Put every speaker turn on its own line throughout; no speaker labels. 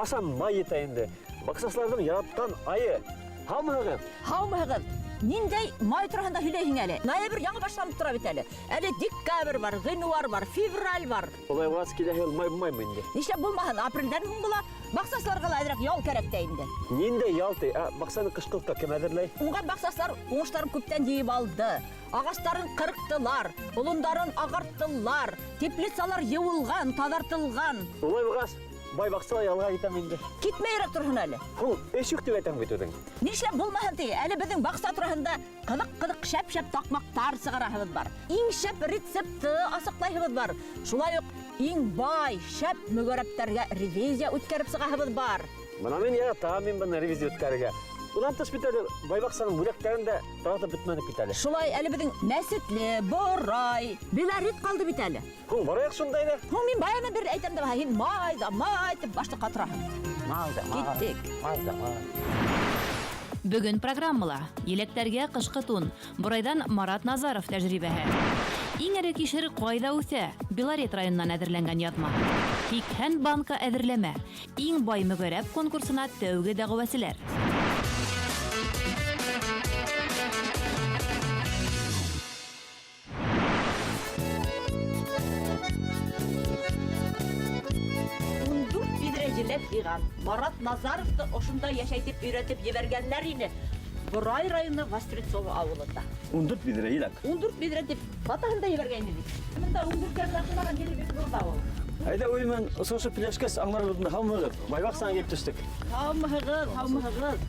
Ҡасан май етә инде? Баҡсасыларҙың яратҡан айы. Һаумыһығыҙ?
Һаумыһығыҙ? Ниндәй май тураһында һөйләйһең әле? Ноябрь яңы башланып тора бит әле. Әле декабрь бар, ғинуар бар, февраль бар.
Улай булғас, киләһе йыл май булмаймы инде?
Нишләп булмаһын, апрелдән һуң була. Баҡсасыларға ла әҙерәк ял кәрәк тә инде.
Ниндәй ял ти? Ә баҡсаны ҡышҡылыҡҡа кем әҙерләй?
Уңған баҡсасылар уңыштарын күптән йыйып алды. Ағастарын ҡырҡтылар, болондарын ағарттылар, теплицалар йыуылған, таҙартылған.
Улай булғас, бай баҡсала ялға китәм инде.
Китмәйерәк торһон әле.
Һуң эш юҡ тип әйтәң бит үҙең.
Нишләп булмаһын ти? Әле беҙҙең баҡса тураһында ҡыҙыҡ-ҡыҙыҡ шәп-шәп таҡмаҡтар сығараһыбыҙ бар. Иң шәп рецепты асыҡлайһыбыҙ бар. Шулай уҡ иң бай, шәп мөгәрәптәргә ревизия үткәреп сығаһыбыҙ бар.
Бына мин яратам мин быны ревизия үткәрергә. Унан тыш бит әле бай баҡсаның бүләктәрен дә таратып бөтмәнек бит әле.
Шулай әле беҙҙең Мәсетле, Борай, Белорет ҡалды бит әле.
Һуң барайыҡ шунда әйҙә.
Һуң мин баянан бирле әйтәм дә, һин май ҙа май тип башты ҡатыраһың.
Май ҙа май.
Киттек.
Май ҙа май.
Бөгөн программала еләктәргә ҡышҡы тун, Борайҙан Марат Назаров тәжрибәһе. Иң эре кишер ҡайҙа үҫә? Белорет районынан әҙерләнгән яҙма. 80 банка әҙерләмә. Иң бай мөгәрәп конкурсына тәүге дәғүәселәр.
14 биҙрә еләк йыйған Марат Назаровты ошонда йәшәйтеп өйрәтеп ебәргәндәр ине. Борай районы Вострецово ауылында.
14 биҙрә еләк.
14 биҙрә тип батаһын да ебәргәйне бит. Бында 14 яҡынлаған ере бик ҙур ҙа ул.
Әйҙә үҙе менән осрашып һөйләшкәс аңларбыҙ. Һаумыһығыҙ? Бай баҡсаға килеп төштөк.
Һаумыһығыҙ, һаумыһығыҙ.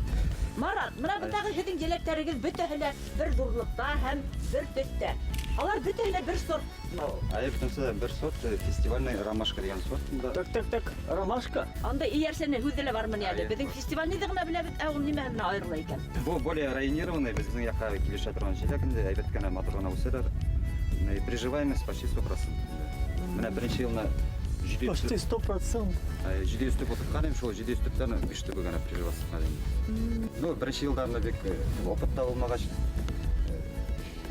Марат, бына бындағы һеҙҙең еләктәрегеҙ бөтәһе лә бер ҙурлыҡта һәм бер төҫтә. Алар бөтәһе лә бер сорт.
Ә бөтөнсө бер сорт, фестивальный ромашка тигән сорт. Бында.
Так, так, так. Ромашка.
Анда эйәрсәне һүҙе лә бармы ни әле?
Әйе.
Беҙҙең фестивальныйҙы ғына беләбеҙ, ә ул нимәһе менән айырыла икән?
Бу более районированный, беҙҙең яҡҡа килешә торған еләк инде, әйбәт кенә матур ғына үҫәләр. Менә приживаемость почти 100%. Менә беренсе йылына 700
Почти 100%.
700 төп ултыртҡан инем, шул 700 төптән 5 төбө генә приживаться итмәне инде. Ну, беренсе йылдарында бик опыт та булмағас,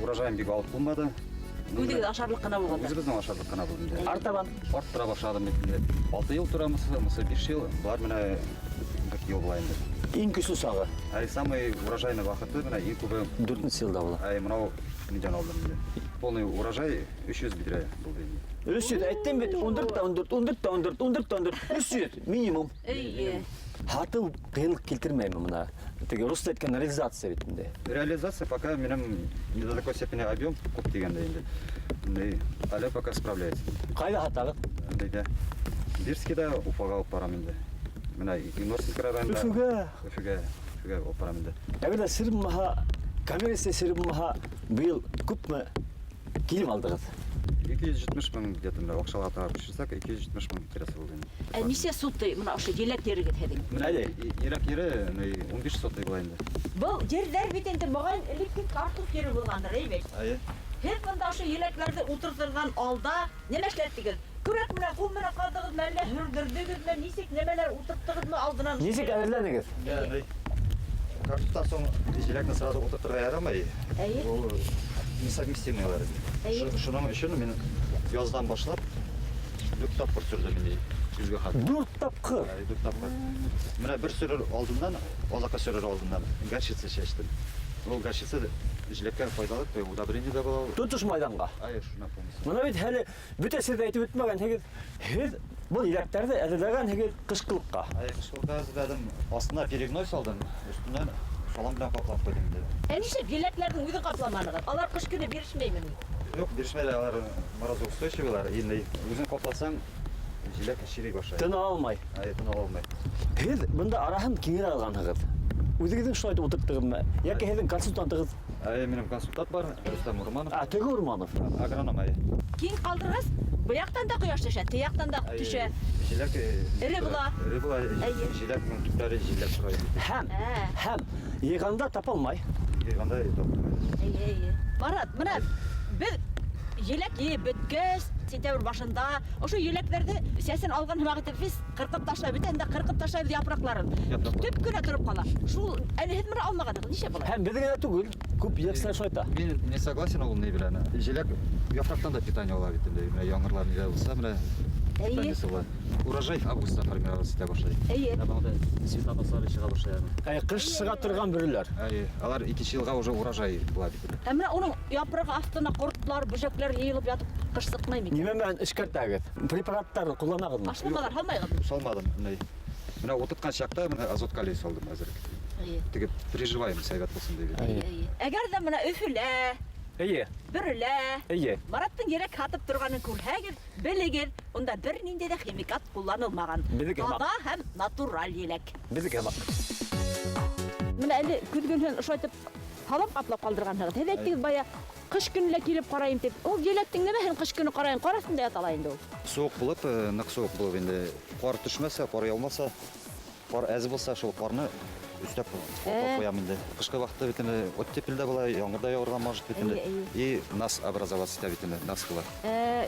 урожайым бик алып булманы.
Үҙегеҙ ашарлыҡ ҡына булғанда.
Үҙебеҙҙең ашарлыҡ ҡына булды инде.
Артабан.
Арттыра башланым бит инде. 6 йыл тора мысы, мысы 5 йыл, былар менә 4 йыл була инде.
Иң көслө сағы.
Әй, самый урожайный ваҡыты менә иң күбе
4нсе йылда була.
Әй, мынау неден алдым инде. Полный урожай 300 биҙрә булды инде.
300 әйттем бит, 14 тә 14, 14 тә 14, 14 тә 14, 300 минимум.
Эйе.
Һатыу ҡыйынлыҡ килтермәйме бына? Теге русса әйткән реализация бит инде.
Реализация пока минең не до такой степени объем күп тигәндә инде. Инде әле пока справляется.
Ҡайҙа һатағыҙ?
Инде Бирскиҙа Уфаға алып барам инде. Менә Норсинск районында.
Өфөгә.
Өфөгә, Өфөгә алып барам инде.
Әгәр ҙә сер булмаһа, коммерция сере булмаһа, быйыл күпме килем алдығыҙ?
270 мең где-то менә аҡсалата күсерһәк, 270 мең тирәһе булды инде.
Ә нисә сутый бына ошо еләк ерегеҙ һеҙҙең?
Менә
Әле.
еләк ере 15 сотый була инде.
Был ерҙәр бит инде моғайын элекке картоф ере булғандыр, әй бит.
Әйе.
Һеҙ бында ошо еләктәрҙе ултыртырҙан алда нимә эшләттегеҙ? Көрәк менән ҡул менән ҡаҙҙығыҙмы, әллә һөрҙөрҙөгөҙмө, нисек нәмәләр ултырттығыҙмы алдынан?
Нисек әҙерләнегеҙ?
Картофтан һуң еләкне сразу ултыртырға ярамай.
Әйе.
Ул несовместимый алар.
Әйе.
Шуның өсөн мин яҙҙан башлап дүрт тапҡыр сөрҙөм инде көҙгә хәтле.
4 тапҡыр.
Әйе, дүрт тапҡыр. Менә бер сөрөр алдыннан, аҙаҡҡа сөрөр алдыннан горчица сәстем. Ул горчица еләккә файҙалы, удобрение дә була ул.
Тотош майҙанға.
Әйе, шуна полностью.
Бына бит әле бөтә серҙе әйтеп бөтмәгәнһегеҙ. Һеҙ был еләктәрҙе әҙерләгәнһегеҙ ҡышҡылыҡҡа.
Әйе, ҡышҡылыҡҡа әҙерләдем. Аҫтына перегной салдым, өҫтөнән салам менән ҡаплап ҡуйҙым инде.
Ә нишләп еләктәрҙең үҙен ҡапламанығыҙ? Алар ҡыш көнө бирешмәйме ни?
Юҡ, бирешмәй алар морозоустойчивыйлар. Инде үҙен ҡапласаң, еләк ширей башлай.
Тын алмай.
Әйе, тын ала алмай.
Һеҙ бында араһын киңерәк алғанһығыҙ. Үҙегеҙҙең шулай итеп ултырттығыҙмы? Йәки һеҙҙең консультантығыҙ?
Әйе, минең консультант бар, Рөстәм Урманов.
А, теге Урманов.
Агроном, әйе.
Киң ҡалдырғас, был яҡтан да ҡояш төшә, теге яҡтан да төшә.
Еләк
Эре була.
Эре була.
Әйе.
Еләкнең төптәре елләп тора.
Һәм,
Ә.
һәм йыйғанда тапалмай.
Йыйғанда тапалмай.
Эйе, эйе. Марат, бына беҙ еләк йыйып бөткәс, сентябрь башында ошо еләктәрҙе сәсен алған һымаҡ итеп беҙ ҡырҡып ташлайбыҙ, бөтәһен дә ҡырҡып ташлайбыҙ япраҡларын.
Япраҡларын.
Төп кенә тороп ҡала. Шул әле һеҙ бына алмағанһығыҙ, нишләп былай?
Һәм беҙ генә түгел, күп еләкселәр шулай итә.
Мин не согласен ул ни белән. Еләк яфраҡтан да питание ала бит инде. Менә яңғырлар нидә булса, менә Питаниесе була. Урожай августта формироваться итә башлай.
Әйе.
Менә монда цветоносары чыга башлай.
Ә кыш чыга торган бөреләр.
Әйе, алар икенче елга уже урожай була бит.
Ә менә уның япрагы астына кортлар, бөҗәкләр йыйылып ятып кыш сыкмый микән?
Нимә менән эшкәртәгез? Препараттар кулланагызмы?
Ашламалар һалмайгызмы?
Салмадым. Менә утырткан чакта менә азот калий салдым әзерәк.
Әйе.
Теге приживаемость әйбәт булсын дип.
Әйе.
Әгәр дә менә Өфөлә,
Әйе.
Бөрелә,
Әйе.
Мараттың елек һатып торғанын күрһәгеҙ, белегеҙ, унда бер ниндәй ҙә химикат ҡулланылмаған.
Беҙҙеке һымаҡ.
Таҙа һәм натураль еләк.
Беҙҙеке һымаҡ.
Менә әле көҙ көнөн ошолайтып һалам ҡаплап ҡалдырғанһығыҙ. Һеҙ әйттегеҙ бая ҡыш көнө лә килеп ҡарайым тип. Ул еләктең нәмәһен ҡыш көнө ҡарайым, ҡар аҫтында ята ла инде ул.
Суыҡ булып, ныҡ суыҡ булып инде. Ҡар төшмәсә, ҡар яумаса, ҡар әҙ булса, шул ҡарны өҫтәп ҡаплап ҡуям инде. Ҡышҡы ваҡытта бит инде оттепель дә була, яңғыр да яуырға может бит инде. И нас образоваться итә бит инде, нас була.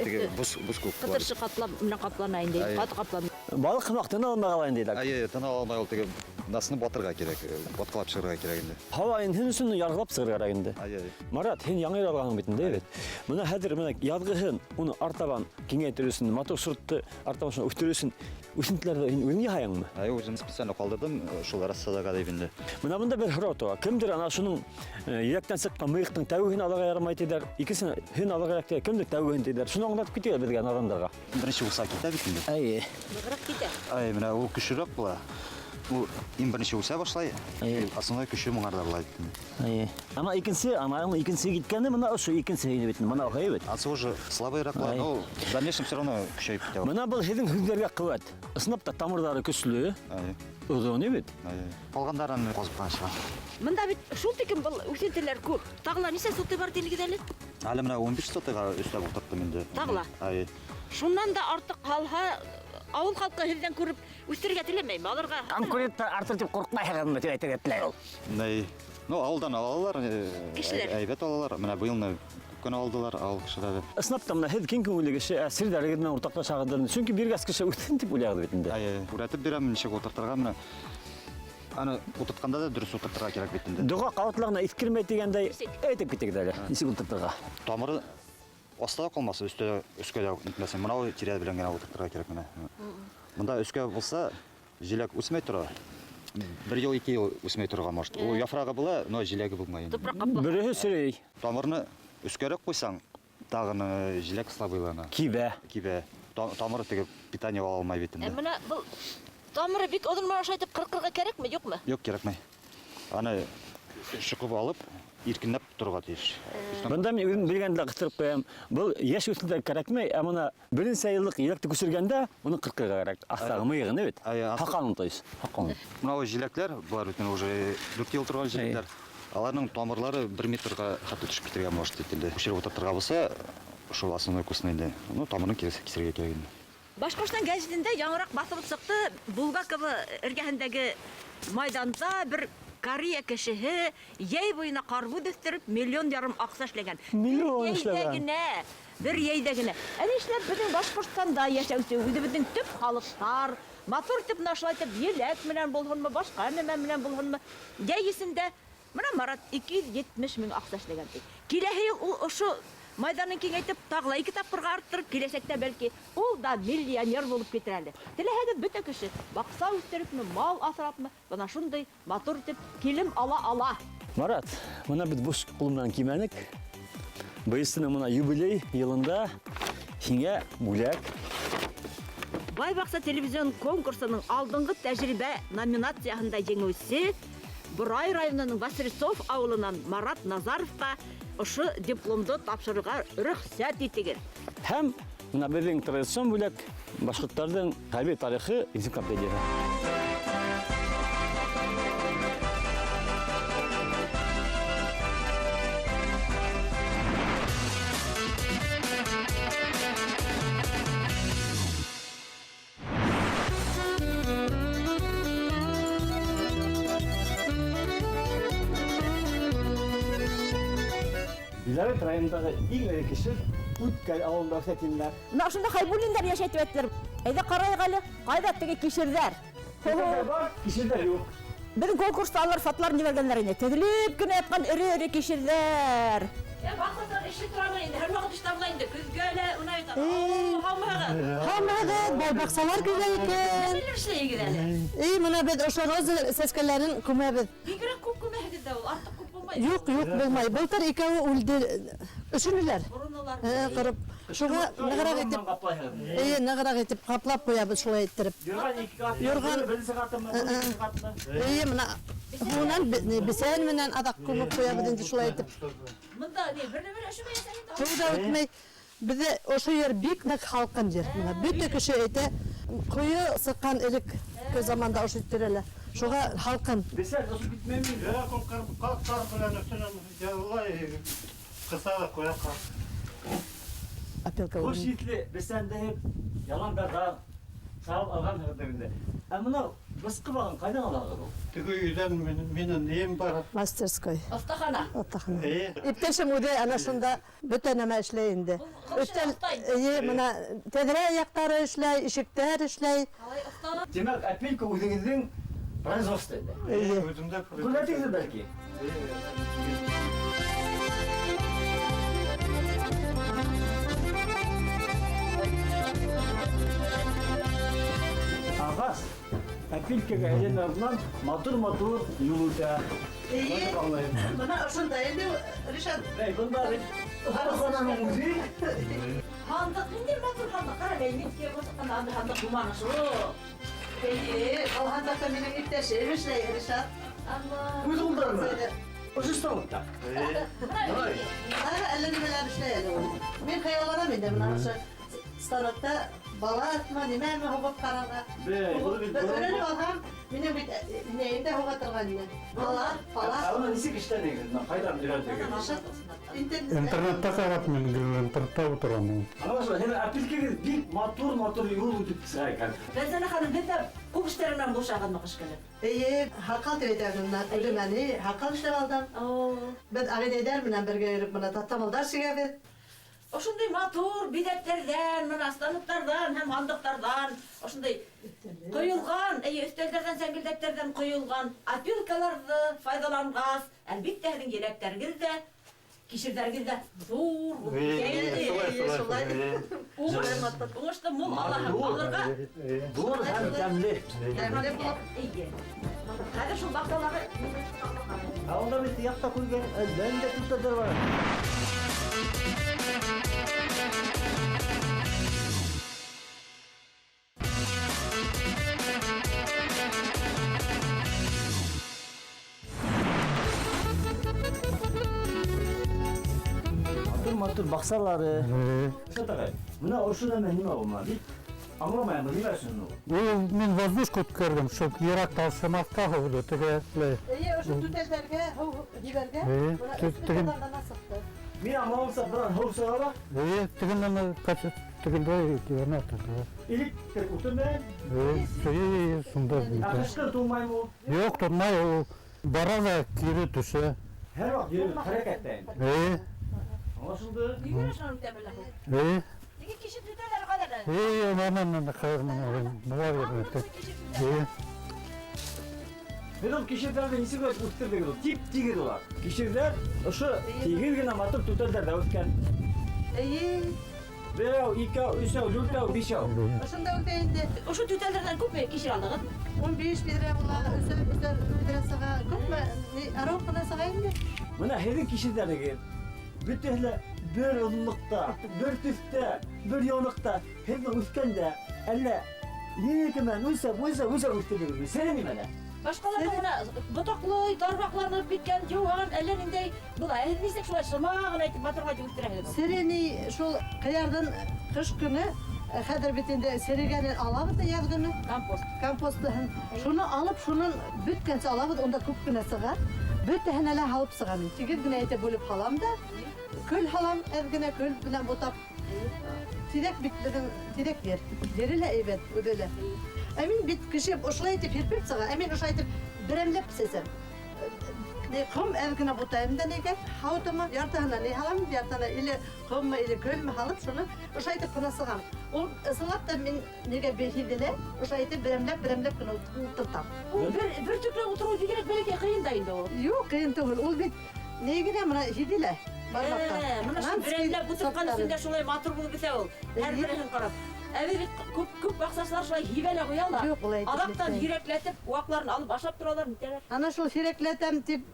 Теге боз, боз күп була.
Ҡытыршы ҡатлап менән ҡаплана инде, ҡаты ҡаплана.
Балыҡ һымаҡ тын алмай ҡала инде.
Әйе, тын ала алмай ул теге насны батырға кәрәк, батҡылап сығырға кәрәк инде.
Һауа инде һин өсөн ярғылап сығырға кәрәк инде.
Әйе.
Марат, һин яңы йыл алғанһың бит инде, бит. Бына хәҙер менә яҙғыһын, уны артабан киңәйтер өсөн, матур сортты артабан шуны үҫтерер өсөн үҫентеләрҙе һин үҙең яһайыңмы?
Әйе, үзем специально ҡалдырҙым, шул рассадаға дип инде.
Бына бында бер һорау тыуа. Кемдер ана шуның еләктән сыҡҡан мыйыҡтың тәүгеһен алырға ярамай тиҙәр, икенсеһен һин алырға кәрәк тиҙәр, кемдер тәүгеһен тиҙәр. Шуны аңлатып китегеҙ беҙгә наҙандарға.
Беренсе уса китә бит инде.
Әйе.
Нығыраҡ китә.
Әй, менә ул көсөрәк була. Ул иң беренсе үсә башлай.
Әйе.
Основной көсө моңарда була бит инде.
Әйе. Ана икенсе, ана уның икенсе киткәне бына ошо икенсе ине бит. Бына охай бит.
Ансы уже слабыйраҡ була,
Әйе.
но в дальнейшем все равно көсәйеп китә.
Бына был һеҙҙең һүҙҙәргә ҡеүәт. Ысынлап та тамырҙары көслө,
Әйе.
оҙон бит.
Әйе. Ҡалғандарын ҡаҙып ҡына сыға.
Бында бит шул тиклем был үҫентеләр күп. Тағы ла нисә сотый бар тинегеҙ әле?
Әле менә 15 сотыйға өҫтәп ултырттым инде.
Тағы ла?
Әйе.
Шуннан да артыҡ ҡалһа, ауыл халҡы һеҙҙән күреп үҫтерергә теләмәйме? Алырға.
Конкуренттар артыр тип ҡурҡмайһығыҙмы тип әйтергә теләй ул.
Ней. Ну, ауылдан алалар,
Кешеләр.
әйбәт алалар. Менә быйылны күп кенә алдылар ауыл кешеләре.
Ысынлап та менә һеҙ киң күңелле кеше, ә серҙәрегеҙ менән уртаҡлашағыҙ. Сөнки биргәс кеше үҫһен тип уйлайғыҙ бит инде.
Әйе, күрәтеп бирәм, нисек ултыртырға менә. Аны ултыртҡанда да дөрөҫ ултыртырға кәрәк бит инде.
Доға ҡабатлағына иҫкермәй тигәндәй
Нисек?
әйтеп китегеҙ әле. Нисек ултыртырға?
Тамыры аҫта ла ҡалмаҫ, өҫтә, өҫкә лә нитмәҫ. Мынау тирә белән генә ултыртырға кәрәк менә. Бында өҫкә булса, еләк үҫмәй тора. Бер йыл, ике йыл үҫмәй торорға может. Ул яфрағы була, но еләге булмай инде.
Тупраҡ ҡаплап.
Береһе серей,
Тамырны өҫкәрәк ҡуйсаң, тағын еләк слабыйлана.
кибә.
Кибә. Тамыры теге питание ала алмай бит инде.
Ә менә был тамыры бик оҙон менән ошайтып ҡырҡырға кәрәкме, юҡмы?
Юҡ, кәрәкмәй. Аны шоҡоп алып, иркенләп торорға тейеш.
Бында мин үҙем белгәнде лә ҡыҫтырып ҡуям. Был йәш үҫентеләр кәрәкмәй, ә бына беренсе йыллыҡ еләкте күсергәндә уны ҡырҡырға кәрәк. Аҫтағы мыйығын бит.
Әйе, аҫты-
Һаҡалын, то есть, һаҡалын.
Мынау еләкләр, былар бит уже 4 йыл торған еләкләр. Аларның тамырлары 1 метрға хәтле төшөп китергә может бит инде. Күсереп ултыртырға булса, шул основной кустны инде. Ну, тамырын кисергә кәрәк инде.
Башҡортостан гәзитендә яңыраҡ баҫылып сыҡты. Булгаково эргәһендәге майҙанда бер Корея кешеһе йәй буйына ҡарбуҙ үҫтереп миллион ярым аҡса эшләгән.
Миллион
Бер йәйҙә
эшләгән.
генә, бер йәйҙә генә. Ә нишләп беҙҙең Башҡортостанда йәшәүсе үҙебеҙҙең төп халыҡтар матур итеп менә шулай итеп еләк менән булһынмы, башҡа нәмә менән булһынмы, йәй эсендә менә Марат 270 мең аҡса эшләгән ти. Киләһе йыл ул ошо майҙанын киңәйтеп, тағы ла 2 тапҡырға арттырып, киләсәктә бәлки ул да миллионер булып китер әле. Теләһәгеҙ бөтә кеше баҡса үҫтерепме, мал аҫрапмы, бына шундай матур итеп килем ала ала.
Марат, бына беҙ буш ҡул менән килмәнек. Быйысының бына юбилей йылында һиңә бүләк.
Бай баҡса телевизион конкурсының алдынғы тәжрибә номинацияһында еңеүсе Борай районының Вострецов ауылынан Марат Назаровҡа ошо дипломды тапшырырға рөхсәт итегеҙ.
Һәм бына беҙҙең традицион бүләк башҡорттарҙың хәрби тарихы энциклопедияһы. Белорет районындағы иң эре кеше Үткәл ауылында үҫә тинеләр.
Менә ошонда Хәйбуллиндар йәшәй тип әйттеләр. Әйҙә ҡарайыҡ әле, ҡайҙа теге кишерҙәр?
Кишерҙәр бар, кишерҙәр юҡ.
Беҙҙең конкурста алар фотоларын ебәргәндәр ине. Теҙелеп кенә ятҡан эре-эре кишерҙәр. Баҡсасылар эше торамы инде, һәр ваҡыт эштә була инде. Көҙгә лә унай ята. Һаумыһығыҙ? Һаумыһығыҙ.
Исәнмеһегеҙ, бай баҡсалар килгән икән.
Нимәләр эшләйһегеҙ әле?
Эй, мына беҙ ошо роза сәскәләрен күмәбеҙ.
Бигерәк күп күмәһегеҙ ҙә ул, артыҡ күп булмай.
Юҡ, юҡ булмай. Былтыр икәүе үлде, өшөнөләр.
Боронолар.
Ҡырып. Шуға нығыраҡ итеп, эйе, нығыраҡ итеп ҡаплап ҡуябыҙ шулай иттереп.
Юрған ике ҡат.
Юрған.
Беренсе ҡатымы, икенсе ҡатымы.
Эйе, мына һуңынан бесән менән аҙаҡ күмеп ҡуябыҙ инде шулай итеп.
Мында ни, бер нәмә лә өшөмәйәсәк инде.
Һыу ҙа үтмәй. Беҙҙә ошо ер бик ныҡ һалҡын ер. Мына бөтә кеше әйтә, ҡойо сыҡҡан элекке заманда ошо тирәлә. Шуға һалҡын.
Бесән осоп китмәйме?
Юҡ, ул ҡар менән өҫтөнән улай ҡыҫа ла ҡуя ҡар.
Опилка
Хуш
үлде.
еҫле бесәнде яландарҙан сабып алғанһығыҙҙыр инде. Ә мына бысҡы бағын ҡайҙан алаһығыҙ ул?
Теге өйҙән минең нейем бар.
Мастерской.
Оҫтахана.
Оҫтахана.
Эйе.
Иптәшем үҙе ана шунда бөтә нәмә эшләй инде.
Ул
Өҫтәл,
оҫта инде.
эйе, мына тәҙрә яҡтары эшләй, ишектәр эшләй.
Ҡалай оҫта.
Тимәк, опилка үҙегеҙҙең производство инде.
Эйе.
Үҙемдә
Күрһәтегеҙ бәлки? Ағас опилкаға әйләнер алдынан матур-матур юл үтә.
Эйе, мына ошонда инде Ришат.
Бәй, бында бит оҫтахананың үҙе.
Һандыҡ, ниндәй матур һандыҡ. Ҡара, бәй, мин кире ҡайтҡанда андай һандыҡ булманы шул.
Эйе, ул һандыҡта минең иптәшем эшләй, Ришат.
Алла.
Үҙ ҡулдарына. Ошо станокта.
Әллә нимәләр эшләй әле ул. Мин хыялланам инде мына ошо станокта балатмы, нимәме һуғып ҡарарға.
Бәй, был бит
Бер өйрәнеп алһам, минең бит нейем дә һуға торған ине. Балат, палат.
Ә уны нисек эшләнегеҙ? Мына ҡайҙан өйрәндегеҙ?
Интернетта ҡарап мин гел интернетта ултырам.
Ана шул, һеҙ опилкегеҙ бик матур-матур юл үтеп сыға икән.
Фәрзәнә ханым, һеҙ ҙә күп эштәр менән булышағыҙмы ҡыш көнө?
Эйе, һаҡал тип әйтәм мына, үҙем әне һаҡал эшләп алдым. Беҙ ағинәйҙәр менән бергә йөрөп мына таҫтамалдар сигәбеҙ.
Ошондай матур биҙәктәрҙән, мына станоктарҙан һәм һандыҡтарҙан, ошондай ҡойолған, эйе, өҫтәлдәрҙән, сәңгелдәктәрҙән ҡойолған опилкаларҙы файҙаланғас, әлбиттә, һеҙҙең еләктәрегеҙ ҙә, кишерҙәрегеҙ ҙә ҙур булып китә инде.
Шулай.
Уңышты мул алаһың, алырға.
Ҙур һәм тәмле.
Тәмле булып.
Эйе. Хәҙер шул баҡсалағы
Ә унда бит яҡта күргән әллә ниндәй түтәлдәр бар. Матур-матур баҡсалары. Шатағай, мына ошо нәмә нимә ул? Мына бит аңламайым, нимә өсөн ул?
Ул мин воздушка үткәрҙем, шул йөрәк талсымаҫҡа һыуҙы теге.
Эйе, ошо түтәлдәргә һыу ебәргә.
Эйе,
Мына
теген.
өҫтө ғына сыҡты.
Мин аңлауымса, бынан һыу сыға ла.
Эйе, тегенән ҡайтып тегендә ебәрмә торҙо.
Электр уты менән.
Эйе, эйе, шунда.
Ә ҡышҡы тулмаймы ул?
Юҡ, тулмай ул. Бара ҙа кире төшә.
Һәр ваҡыт йөрөп хәрәкәттә инде.
Эйе.
Аңлашылды.
Йүгерә шунан үтә белә.
Эйе.
Теге кишер түтәләре ҡайҙа?
Эйе, мына, мына, хәҙер мына, була бирә. Эйе.
Беҙ ул кишерҙәрҙе нисек үҫтерҙегеҙ ул? Тип-тигеҙ улар. Кишерҙәр ошо тигеҙ генә матур түтәлдәрҙә үҫкән.
Эйе.
Берәү, икәү, өсәү, дүртәү, бишәү.
Ошонда үҫә инде.
Ошо түтәлдәрҙән күпме кишер алдығыҙ?
Ун биш биҙрә була, өсәр, өсәр биҙрә сыға. Күпме? Ни, арыу ҡына сыға инде.
Мына һеҙҙең кишерҙәрегеҙ бөтәһе лә бер оҙонлоҡта, бер төҫтә, бер яңлыҡта. Һеҙ үҫкәндә әллә линейка менән үлсәп, үлсәп, үлсәп үҫтерҙегеҙме? Сере нимәлә?
Башҡаларҙың мына ботаҡлы, тармаҡланып киткән, йыуан, әллә ниндәй була. Ә һеҙ нисек шулай шыма ғына итеп, матур ғына итеп үҫтерәһегеҙ?
Сере ни, шул ҡыярҙың ҡыш көнө, хәҙер бит инде серегәнен алабыҙ да яҙ көнө.
Компост.
Компостыһын. Шуны алып, шунын бөткәнсе алабыҙ, унда күп кенә сыға. Бөтәһенә лә һалып сығам мин. Тигеҙ генә итеп бүлеп һалам да, көл һалам, әҙ генә көл менән бутап. Тиҙәк бит беҙҙең тиҙәк ер. Ере лә әйбәт, үҙе лә. Ә мин бит кеше ошолай итеп һирпеп сыға, ә мин ошолай итеп берәмләп сәсәм. Ни, ҡом әҙ генә бутайым да нигә, һауытыма, яртыһына ни һалам, яртыһына или ҡоммо, или көлмө һалып, шуны ошолай итеп ҡына сығам. Ул ысынлап та мин нигә һиҙелә, ошолай итеп берәмләп, берәмләп кенә ултыртам.
Ул бер төкләп ултырыу бигерәк бәләкәй ҡыйын да инде ул.
Юҡ, ҡыйын түгел. Ул бит ни генә мына һиҙелә. Бармаҡта.
Мына шул
Нанский
берәмләп ултыртҡан
сорттары.
өсөн дә шулай матур булып үҫә ул. Һәр береһен ҡарап. Ә бит күп күп баҡсасылар шулай һибә лә ҡуялар.
Юҡ, улай итеп
Аҙаҡтан
эшләй.
һирәкләтеп, ваҡларын алып ашап торалар, нитәләр.
Ана шул һирәкләтәм тип,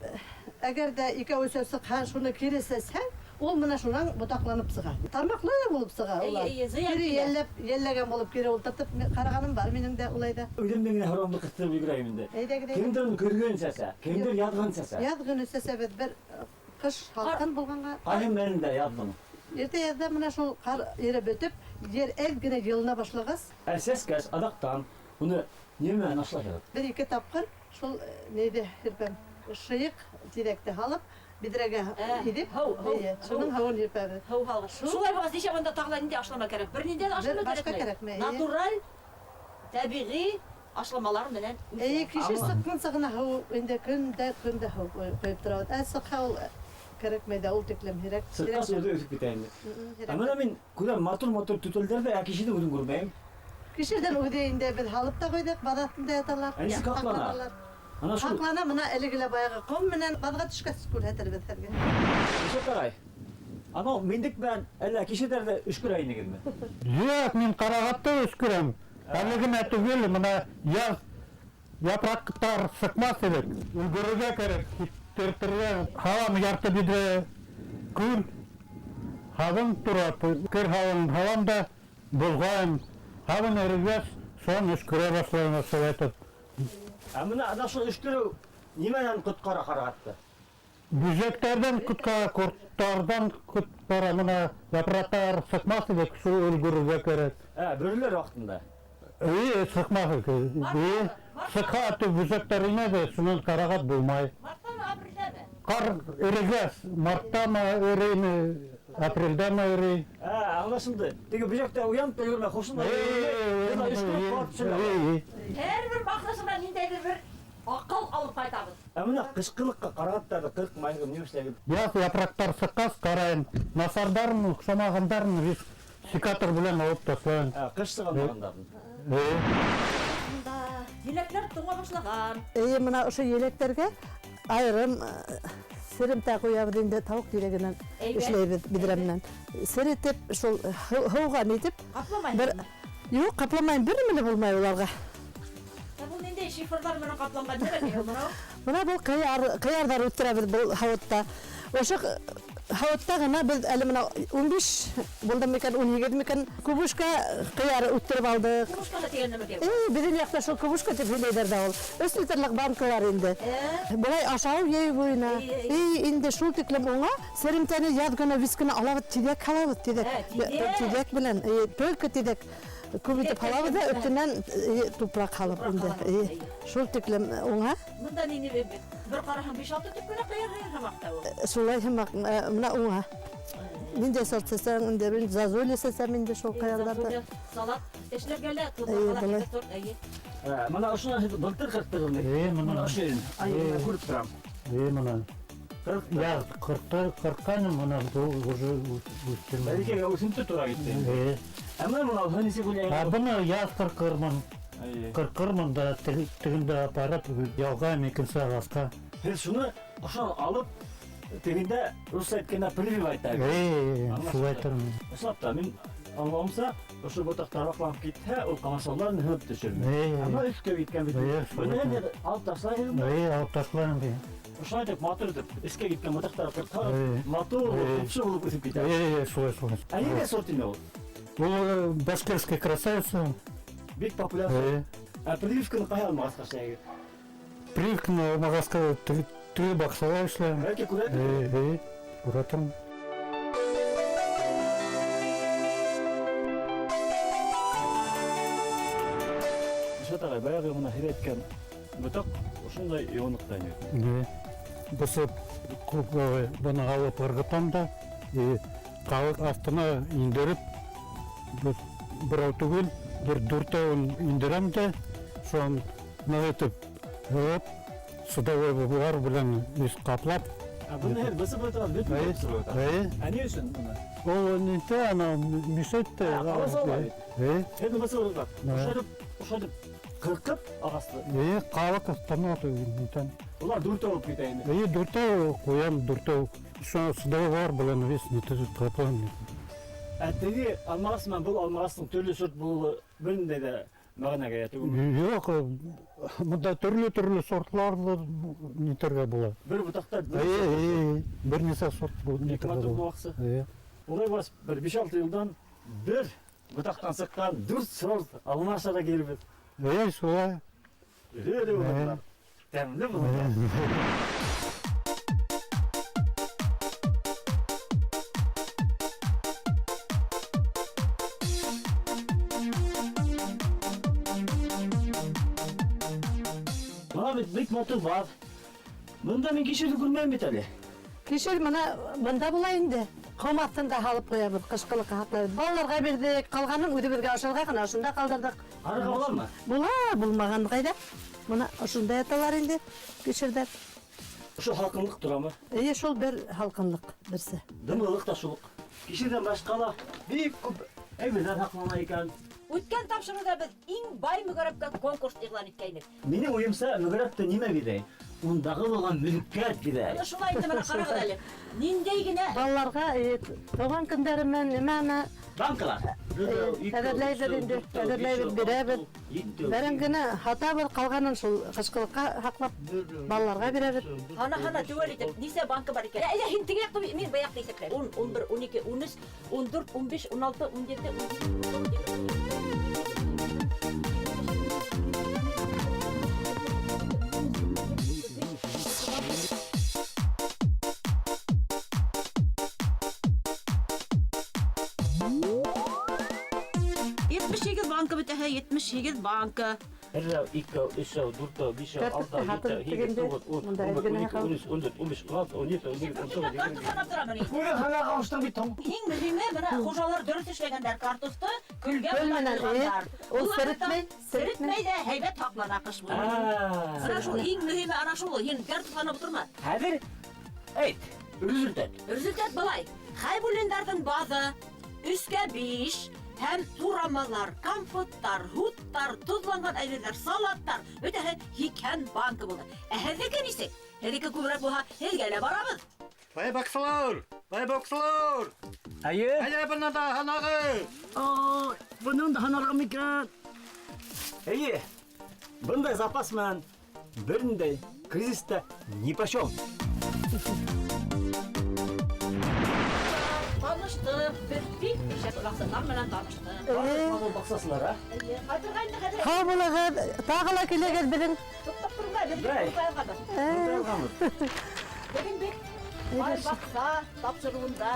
әгәр ҙә икәү өсәү сыҡһа, шуны кире сәсһәң, ул мына шунан ботаҡланып сыға. Тармаҡлы булып сыға
Эйе,
улар.
эйе, зыян
Кире
килә.
йәлләп, йәлләгән булып кире ултыртып ҡарағаным бар минең дә улай ҙа.
Үҙемдең генә һорауымды ҡыҫтырып өлгөрәйем инде.
Әйҙәгеҙ, әйҙә.
Кемдер уны көҙгөн сәсә, кемдер яҙғын сәсә.
Яҙ көнө сәсәбеҙ бер ҡыш һалҡын булғанға.
Ҡайһы мәлендә яҙҙың?
Иртә яҙҙа мына шул ҡар иреп бөтөп, ер әҙ генә йылына башлағас.
Ә сәскәс аҙаҡтан уны нимә менән ашлайһығыҙ?
Бер ике тапҡыр шул нейҙе һирпәм. Шыйыҡ тиҙәкте һалып, биҙрәгә һиҙеп,
һыу, һыу,
эйе, шуның
һыу.
һыуын һирпәбеҙ.
Һыу һалған.
Шул.
Шулай булғас, нисә бында тағы ла ниндәй ашлама кәрәк? Бер ниндәй дә ашлама
Бер башҡа
кәрәкмәй.
кәрәкмәй, эйе.
Натураль, тәбиғи ашламалар менән үҫә.
Эйе, кеше
Ама.
сыҡҡанса ғына һыу инде көндә, көндә һыу ҡойоп торабыҙ. Ә сыҡһа ул кәрәкмәй ҙә, ул тиклем һирәк.
Сыҡҡас
һирәк.
үҙе үҫеп китә инде.
Һирәк.
Ә мына мин күрәм матур-матур түтәлдәрҙе, ә кешене үҙем күрмәйем.
Кешеләрҙән үҙе инде беҙ һалып та ҡуйҙыҡ, баҙ аҫтында яталар.
Ә нисек һаҡлана?
Һаҡланалар.
Ана шул.
Һаҡлана, мына әлеге лә баяғы ҡом менән баҙға төшкәс күрһәтербеҙ һеҙгә.
Ишәт ағай, анау миндек менән әллә кешеләрҙе өшкөрә инегеҙме?
Юҡ, мин ҡарағатты өшкөрәм. Әле генә түгел, мына яҙ япраҡтар сыҡмаҫ элек. Өлгөрөргә кәрәк, киптертергә. Һалам ярты биҙрә көл, һабын тора, кер һабын һалам да болғайым. Һабын эрегәс, шунан өшкөрә башлайым, шулай итеп.
Ә мына ана шул өшкөрөү нимәнән ҡотҡара ҡарағатты?
Бөжәктәрҙән ҡотҡара, ҡорттарҙан ҡотҡара, мына япраҡтар сыҡмаҫ элек, шул өлгөрөргә кәрәк.
Ә, бөрөләр ваҡытында?
Эйе, сыҡмаҫ элек. Эйе, сыҡһа, тип бөжәктәр инә ҙә, шунан ҡарағат булмай.
Марттамы, апрелдәме?
Ҡар эрегәс, марттамы эрейме, апрелдәме эрей.
Ә, аңлашылды. Теге бөжәктәр уянып та йөрөмәй, хушында йөрөмәй, бына өшкөрөп ҡарап төшөрә.
Эйе.
Һәр бер баҡсасынан ниндәйҙер бер аҡыл алып ҡайтабыҙ.
Ә мына ҡышҡылыҡҡа ҡарағаттарҙы ҡырҡмайһығыҙ, ни эшләйһегеҙ?
Яҙ япраҡтар сыҡҡас ҡарайым, насарҙарын, оҡшамағандарын весь секатор белән алып ташлайым.
Ә, ҡыш сығалмағандарын.
Эйе.
Бында еләктәр туңа башлаған.
Эйе, мына ошо еләктәргә айырым серемтә ҡуябыҙ инде, тауыҡ тиҙәгенән
Әйбәт.
эшләйбеҙ биҙрә менән. Серетеп, шул һыуға нитеп,
Ҡапламайһың?
бер Юҡ, ҡапламайым, бер нәмә лә булмай уларға.
Ә был ниндәй шифрҙар менән ҡапланған нәмә был мынау?
Мына был ҡыярҙар үҫтерәбеҙ был һауытта. Ошо һауытта ғына беҙ әле мына 15 булды микән, 18 микән кубушка ҡыяр үҫтереп алдыҡ.
Кубушка тигән нәмә ул?
Беҙҙең яҡта шул кубушка тип һөйләйҙәр ҙә ул. 3 литрлыҡ банкалар инде. Былай ашау йәй буйына. Инде шул тиклем уңа серемтәне яҙ көнө вис кенә алабыҙ, тиҙәк һалабыҙ, тиҙәк.
Тиҙәк.
Тиҙәк белән, только тиҙәк. Күп итеп һалабыҙ ҙа, өҫтөнән тупраҡ һалып
Тупраҡ
инде.
һалабыҙ,
Шул тиклем уңа.
Бында нине бер ҡараһаң 5-6 төп кенә ҡыяр һымаҡ та ул.
Шулай һымаҡ, мына уңа. Ниндәй сорт сәсәң инде, мин зазуля сәсәм инде шул ҡыярҙарҙы.
Зазуля, салат эшләргә лә,
Эйе,
тотарға ла
былай.
китә торт, эйе.
Мына ошонан һеҙ былтыр ҡырҡтығыҙмы?
Эйе, мына.
Мына ошо ерен. Ай,
Эйе.
мына күреп торам.
Эйе, мына.
Ҡырҡты.
Яҙ ҡырҡҡайным, мына был уже үҫтермәй.
Бәләкәйгә үҫентә тура китте инде.
Эйе.
Ә мына мынау нисек уйлайһың?
Ә быны яҙ ҡырҡырмын.
Эйе.
Ҡырҡырмын да тегендә апарып ялғайым икенсе ағасҡа.
Һеҙ шуны ошонан алып тегендә русса әйткәндә прививать итәбеҙ.
Эйе,
Аңлашылды.
шулай әйтермен.
Ысынлап та, мин аңлауымса, ошо ботаҡтар ваҡланып китһә, ул ҡамасауларын һынып төшөрмөй.
Эйе.
Ә мына өҫкә киткән бит.
Эйе, шулай
Быны
әйтәм.
һеҙ алып ташлайһығыҙмы?
Эйе, алып ташлайым бит.
Ошолай итеп матур итеп эскә киткән ботаҡтар ҡырҡһаң,
Эйе.
матур булып,
Эйе.
ҡупшы булып үҫеп китә.
Эйе, шулай, шулай.
Ә ниндәй сорт инде ул?
Ул башкирская красавица.
Бик популяр.
Эйе.
Ә прививканы ҡайһы алмағасҡа эшләйһегеҙ?
Прививканы алмағасҡа теге баҡсала эшләйем.
Бәлки күрәһегеҙ?
Эйе, эйе, күрә торам.
Ишат ағай, баяғы мына һеҙ әйткән ботаҡ ошондай йыуанлыҡта ине.
Эйе. Бысып, быны алып ырғытам да, и ҡалыҡ аҫтына индереп, берәү түгел, бер дүртәүен индерәм дә, шунан ныҡ итеп һығып, судовой булар белән весь ҡаплап.
Ә быны һеҙ бысып ырғытағыҙ, бөтөн
Эйе.
бысып ырғытағыҙ.
Эйе.
Ә ни өсөн быны?
Ул нитә, ана мешает тә.
Ә, ҡамасаулай бит.
Эйе.
Һеҙ бысып ырғытағыҙ.
Эйе.
Ошайтып, ошайтып ҡырҡып ағасты.
Эйе, ҡалыҡ аҫтына нитәм.
Улар дүртәү булып китә инде.
Эйе, дүртәү ҡуям, дүртәү. Шуны судовой белән весь нитә ҡаплайым.
Ә теге алмағас менән был алмағастың төрлө сорт булыуы бер ниндәй ҙә мәғәнәгә эйә түгелме?
Юҡ, бында төрлө-төрлө сортларҙы нитергә була.
Бер ботаҡта бер
Эйе,
сорт.
эйе, бер нисә сорт
Бик
нитергә
матур
була.
баҡса.
Эйе.
Улай булғас, бер 5-6 йылдан бер ботаҡтан сыҡҡан 4 сорт алма ашарға килербеҙ.
Эйе, шулай.
Эре булырлар, тәмле булырлар. Бына бит бик матур бар. Бында мин кишерҙе күрмәйем бит әле.
Кишер мына бында була инде. Ҡом аҫтында һалып ҡуябыҙ, ҡышҡылыҡҡа һаҡлайбыҙ. Балаларға бирҙек, ҡалғанын үҙебеҙгә ашарға ғына ошонда ҡалдырҙыҡ.
Һарыға буламы?
Була, булмаған ҡайҙа? Мына ошонда яталар инде кишерҙәр.
Ошо һалҡынлыҡ торамы?
Эйе, шул бер һалҡынлыҡ берсе.
Дымлылыҡ та шул уҡ. Кишерҙән башҡа ла бик күп әйберҙәр һаҡлана икән.
Үткән тапшырыуҙа беҙ иң бай мөгәрәпкә конкурс иғлан иткәйнек.
Минең уйымса, мөгәрәпте нимә биҙәй? Ундағы булған мөлкәт биҙәй.
Бына шулай инде, мына ҡарағыҙ әле. Ниндәй генә
Балаларға тыуған көндәре менән нимәне
Банкалар.
Әҙерләйбеҙ инде, әҙерләйбеҙ, бирәбеҙ. Бәрәңгене һатабыҙ, ҡалғанын шул ҡышҡылыҡҡа һаҡлап балаларға бирәбеҙ.
Һана, һана, теүәл итеп, нисә банка бар икән? Әйҙә, һин теге яҡты, мин был яҡты иҫәпләйем. 10, 11, 12, 13, 14, 15, 16, 17, 18, 78 банка бөтәһе, 78 банка.
Берәү, икәү, өсәү, дүртәү, бишәү,
Картошка
алтау,
һатып
етәү, һигеҙ,
тегенде,
туғыҙ, ун,
мында
ун бер,
әҙ
ун
генә
ике, ун өс, ун дүрт, ун биш, ун алты, ун ете, ун һигеҙ, ун туғыҙ, егерме.
Картоф һанап торамы ни?
Үҙең һанарға ҡауыштың бит һуң.
Иң мөһиме, бына хужалар дөрөҫ эшләгәндәр, картофты көлгә
Көл
бутап
менән,
ҡуйғандар.
ул
Ул ваҡытта
серетмәй,
серетмәй ҙә һәйбәт һаҡлана ҡыш буйы. Бына шул иң мөһиме, ана шул. Һин картоф һанап ултырма.
Хәҙер әйт, результат.
Результат былай. Хәйбуллиндарҙың баҙы өскә 5 һәм турамалар, компоттар, һуттар, тоҙланған әйберҙәр, салаттар бөтәһе 80 банка булды. Ә һеҙҙеке нисек? Һеҙҙеке күберәк булһа, һеҙгә лә барабыҙ.
Бай баҡсалар, бай баҡсалар.
Әйе.
Әйҙә бында да һанағыҙ.
Ай, бының да һанарға микән? Әйе. Бындай запас менән бер ниндәй кризис та нипочем.
Таныштыҡ, беҙ бик шәп баҡсалар менән таныштыҡ.
Барлыҡ баҡсасылар, а?
Эйе, ҡайтырға инде хәҙер.
Һау булығыҙ, тағы ла килегеҙ беҙҙең.
Туҡтап торма, беҙ
Бәй.
бик туҡталғанбыҙ.
Туҡталғанбыҙ.
Бөгөн бит бай баҡса тапшырыуында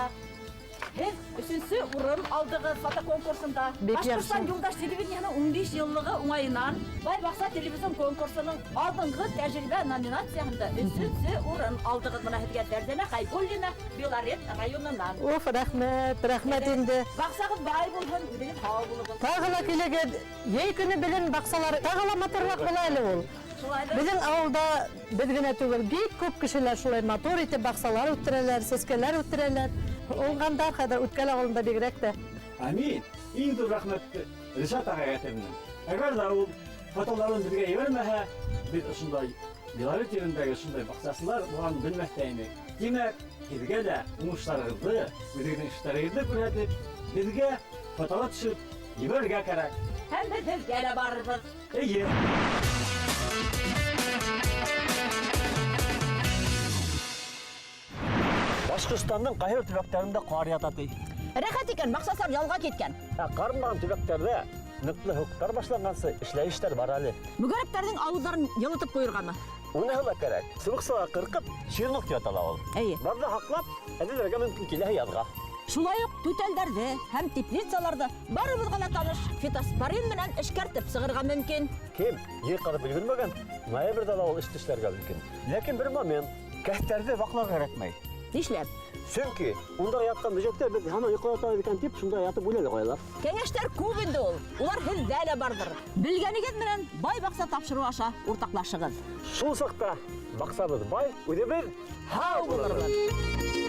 һеҙ өсөнсө урын алдығыҙ фотоконкурсында.
Бик
Башҡортостан
яҡшы.
юлдаш телевидениеһының 15 йыллығы уңайынан бай баҡса телевизион конкурсының алдынғы тәжрибә номинацияһында өсөнсө урын алдығыҙ. Бына һеҙгә Фәрзәнә Хәйбуллина, Белорет районынан.
Уф, рәхмәт, рәхмәт инде.
Баҡсағыҙ бай булһын, үҙегеҙ һау булығыҙ.
Тағы ла килегеҙ. Йәй көнө беҙҙең баҡсалар тағы ла матурыраҡ була әле ул.
Шулай да.
Беҙҙең ауылда беҙ генә түгел, бик күп кешеләр шулай матур итеп баҡсалар үҫтерәләр, сәскәләр үҫтерәләр. Уңғандар хәҙер Үткәл ауылында бигерәк тә.
Амин. Иң ҙур рәхмәтте Ришат ағайға әйтәм. Әгәр ҙә ул фотоларын беҙгә ебәрмәһә, беҙ ошондай Белорет ерендәге ошондай баҡсасылар булғанын белмәҫ тә инек. Тимәк, һеҙгә лә уңыштарығыҙҙы, үҙегеҙҙең эштәрегеҙҙе күрһәтеп, беҙгә фотоға төшөп ебәрергә кәрәк.
Һәм беҙ һеҙгә лә барырбыҙ.
Эйе. Башҡортостандың ҡайһы бер төбәктәрендә ҡар ята ти.
Рәхәт икән, баҡсасылар ялға киткән.
Ә ҡармаған төбәктәрҙә ныҡлы һыуыҡтар башланғансы эшләй эштәр бар әле.
Мөгәрәптәрҙең ауыҙҙарын йылытып ҡуйырғамы?
Уныһы ла кәрәк. Сыбыҡсала ҡырҡып, ширнок тип атала ул.
Эйе.
Баҙҙа һаҡлап, әҙерләргә мөмкин киләһе яҙға.
Шулай уҡ түтәлдәрҙе һәм теплицаларҙы барыбыҙға ла таныш фитоспорин менән эшкәртеп сығырға мөмкин.
Кем ер ҡаҙып өлгөрмәгән, ноябрҙә лә ул эште эшләргә мөмкин. Ләкин бер момент, кәҫтәрҙе ваҡларға кәрәкмәй.
Нишләп?
Сөнки унда ятҡан бөжәктәр беҙ һаман йоҡлап ятабыҙ икән тип, шунда ятып үлә лә ҡуялар.
Кәңәштәр күп инде ул. Улар һеҙҙә лә барҙыр. Белгәнегеҙ менән бай баҡса тапшырыу аша уртаҡлашығыҙ.
Шул саҡта баҡсабыҙ бай, үҙебеҙ
һау булырбыҙ.